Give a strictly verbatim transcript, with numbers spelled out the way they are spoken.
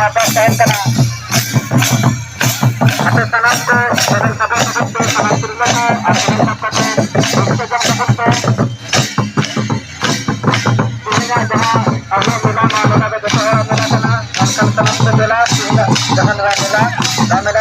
ᱟᱨᱫᱟᱥ ᱛᱟᱦᱮᱱ ᱠᱟᱱᱟ᱾ ᱟᱯᱮ ᱥᱟᱱᱟᱢ ᱠᱚ ᱵᱟᱵᱚᱱ ᱥᱟᱵᱚᱱ ᱥᱟᱵᱚᱱ ᱛᱮ ᱥᱟᱱᱟᱢ ᱛᱤᱨᱞᱟᱹ ᱠᱚ ᱟᱨ ᱥᱟᱱᱟᱢ ᱥᱟᱯᱲᱟᱣ ᱠᱚ ᱨᱟᱹᱥᱠᱟᱹ ᱡᱚᱝ ᱛᱟᱵᱚᱱ ᱯᱮ᱾ ᱛᱮᱦᱮᱧᱟᱜ ᱡᱟᱦᱟᱸ ᱟᱵᱚ ᱢᱮᱞᱟ, ᱱᱚᱣᱟ ᱢᱮᱞᱟ ᱫᱚ ᱡᱚᱛᱚ ᱦᱚᱲᱟᱜ ᱢᱮᱞᱟ ᱠᱟᱱᱟ᱾ ᱥᱟᱱᱛᱟᱲ ᱥᱟᱱᱟᱢ ᱠᱚ ᱢᱮᱞᱟ, ᱛᱮᱦᱮᱧᱟᱜ ᱡᱟᱦᱟᱸ ᱱᱚᱣᱟ ᱢᱮᱞᱟ, ᱱᱚᱣᱟ ᱢᱮᱞᱟ